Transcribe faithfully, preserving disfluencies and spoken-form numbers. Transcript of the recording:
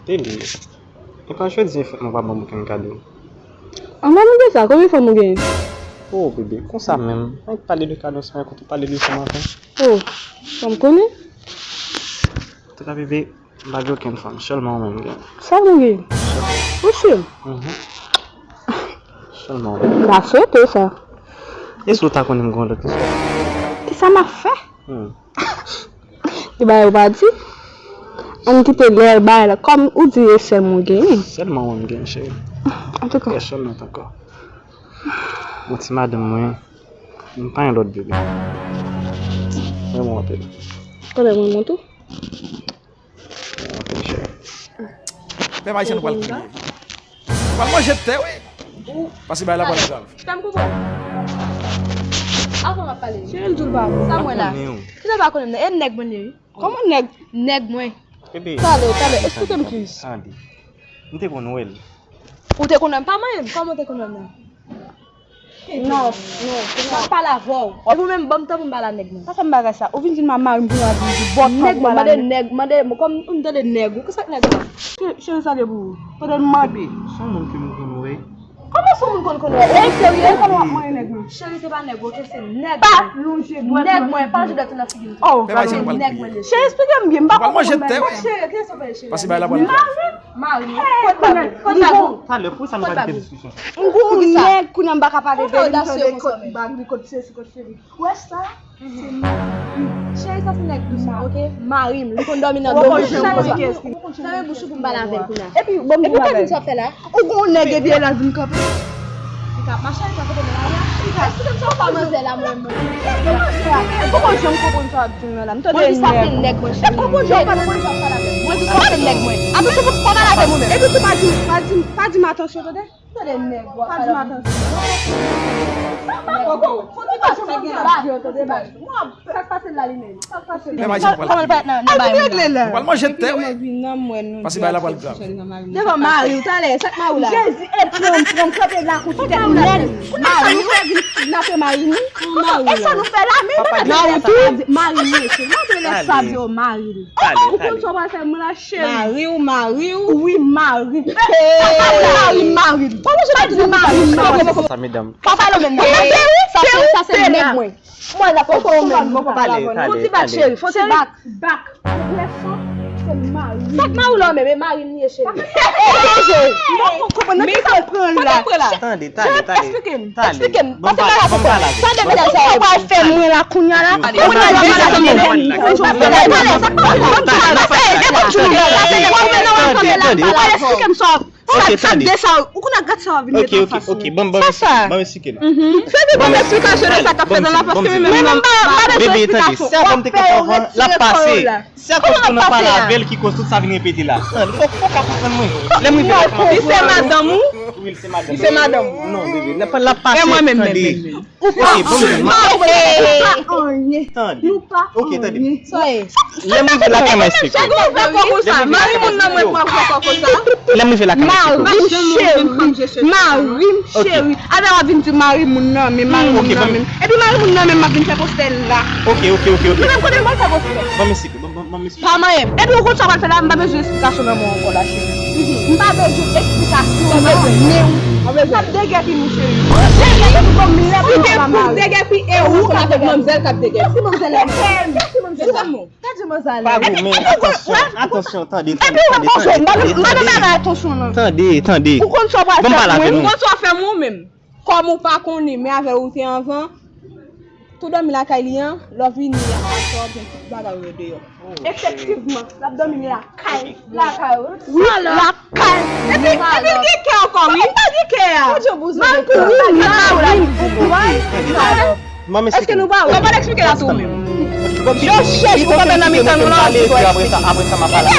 Bebe, e pa jodi e fèt mwen pa ban m okenn kado. An pa mande sa, konbyen fanm ou genyen? Oh, bebe, konsa menm. Ann pale de kado sa, kote w pale de fanm ankò? Oh, fanm konnen? Antouka, bebe, m pa gen okenn fanm, sèlman ou menm m gen. Sèlman ou gen? Ou si? Mhm. Sèlman ou menm. M ta swete sa. E si w ta konnen m gen yon lòt istwa? Kisa m ap fè? Hmm. Li bagay ou pa di. Ann kite lè bagay la. Kòm ou di e sèlman ou genyen. Sèlman ou menm m gen, cheri. Antouka. Pèsòn lòt ankò. Yon ti madanm mwen. M pa gen lòt bebe. Mwen mwen anpil. Konnen mwen mwen tou. Mwen anpil, cheri. Pèp ayisyen nou pral kriye. Nou pral manje tè, wi. Paske bagay la pral grav. Fè m konprann. Avan m ap pale. Cheri, l di l pa bon. Sa mwen la. Kisa pa konnen m nan? E nèg mwen ye, wi. Kòman nèg? Nèg mwen. Bebe. Talè, talè, eksplike m plis. Tande. M te konn wè l. Ou te konn wè m pa manyen m? Kòman w te konn wè m nan? Non, non, non. M ap pale avè w. Epi w menm, ban m tan pou m pale a nèg mwen. Pa fè m bagay sa. Ou vin di m a mari m pou w ap di bòt. Nèg mwen, mande nèg, mande, kòm m tande nèg, ou konsa k nèg mwen. Cheri, sa de pou ou. Tande m mande. Se yon moun ke m konn wè. Kòman se yon moun konn konn wè? Ou serye? Ou konn w ap manyen nèg mwen. Cheri, se pa nèg, oke, se nèg mwen. Pa lonje dwèt. Nèg mwen, pa lonje dwèt nan figi m. Oh, nèg mwen ye. Cheri, eksplike m byen, m pa konprann bagay sa. Cheri, kisa w fè, cheri? Paske bagay la pral grav. Mari m, mari m. Kot bag ou? Kot bag ou? Talè, pou sa nou pa kite diskisyon. M gon nèg kounye a m pa ka pale de li, m tande kot bag li, kot sesi, kot sesi. Ou wè sa? Se mari m. Cheri, sa se nèg dous mwen, oke? Mari m, li konn dòmi nan do m. Fèmen bouch ou pou m pale avè l kounye a. Epi, bon, epi pa di m sa w ap fè la. Ou gon nèg epi la vin kanpe. Li ka mache, li ka kote nan lari a. Li ka, èske m sa w pa manzè la, mwen, mwen? Ou konn jan m konprann sa w ap di m nan la. M tande nèg. Mwen di sa se nèg mwen, cheri. Ou konn jan m konprann sa w ap pale avè m. Mwen di sa se nèg mwen. Apre sa, ou pa pale avè m ou menm. Epi tou pa di, pa di, pa di m atansyon, tande? Tande nèg, w ap pale. Pa di m atansyon. Sa pa bon, fò ti bag, fò ti bag, tande bag. Sa k pase l la li menm? Sa k pase l la? Kòman l parèt nan, nan bay moun nan? Nou pral manje tè, wi. Paske bagay la pral grav. Devan mari w, talè, sa k mari w la? Jezi, e pran m, pran m kanpe lakou sou tèt nèg. Mari w, sa nou fè vin kidnape mari nou? E sa nou fè la, men mari w tou. Mari m ye, se mwen te lè sa vye mari l. Ou konn sa w pral fè mwen la, cheri? Mari w, mari w. Wi, mari. Mari, mari. Kòman se pa di mari, mari? Sa, medam. Pa pale w menm nan. Sa se, sa se nèg mwen. Mwen la, fò ou menm, mwen pa pale. Fò ti bak, cheri, fò ti bak. Bak. Sa k mari w la menm, e mari m ye, cheri. Mwen konprann nan ki sa w pran la. Tande, tande, tande. Eksplike m. Tande. Eksplike m. Pase pa la pou sa. Sa de medam sa yo pral fè mwen la kounye a la. Mwen la, mwen la, mwen la. Tande, tande. Ou pral eksplike m sa. Sa, sa de sa. Ou konn gad sa w ap vin met anfas mwen. Ok, ok, ok. Ban m, ban m eksplike. Ban m eksplike la. Fè de bon eksplikasyon de sa k ap fèt la, paske mwen menm, mwen menm, m pa bezwen eksplikasyon. Bebe, tande. Sa fè m te ka konprann, l ap pase. Se akoz ke w nan pale avè l ki koz tout sa vin repete la. Tande, fòk, fòk w ka konprann mwen. Lè m rive la, li se madanm ou? Wi, li se madanm. Li se madanm ou? Non, bebe, l ap, l ap pase, tande. Ou pa anyen. Tande. Nou pa anyen. Ok, tande. Lè m rive lakay mwen, eksplike. Mari moun nan mwen pran fò fò konsa. Lè m rive lakay mwen, eksplike. Mari m cheri. Mari m cheri. Avè w ap vin di mari moun nan, men mari moun nan, men. Epi mari moun nan, men m ap vin fè postè la. Ok, ok, ok, ok. Ou menm kote m al fè postè. Ban m eksplike. Ban m, ban m, ban m eksplike. Pa manyen m. Epi ou konn sa w pral fè la, m pa bezwen eksplikasyon nan men w. M pa bezwen eksplikasyon nan men w. M ap degèpi nou, cheri. Cheri, ou gon lè pou mwen pa mari. Ou degèpi e ou avèk manmzèl k ap degèpi. Kèsi manmzèl la menm? Kèsi manmzèl la? Gad manzèl la. Pa goumen, atansyon, atansyon, tande, tande, tande, tande, tande, tande. Ou konn sa w pral fè mwen, ou konn sa w ap fè mwen ou menm. Kòm ou pa konnen, men avè w ou te anvan, tou dòmi lakay li an, lè w vini a, aswè w ap jwenn tout bagay ou yo deyò. Efektivman, l ap dòmi lakay, lakay ou. Wi, lakay. Epi, epi l gen kè ankò, wi. Li pa gen kè a. Mal pou ou, mal pou ou. Èske nou pa wè? Ou pa eksplike la tou menm. Yo chèch pou kanpe nan mitan nou la. Apre sa, apre sa, m ap pale.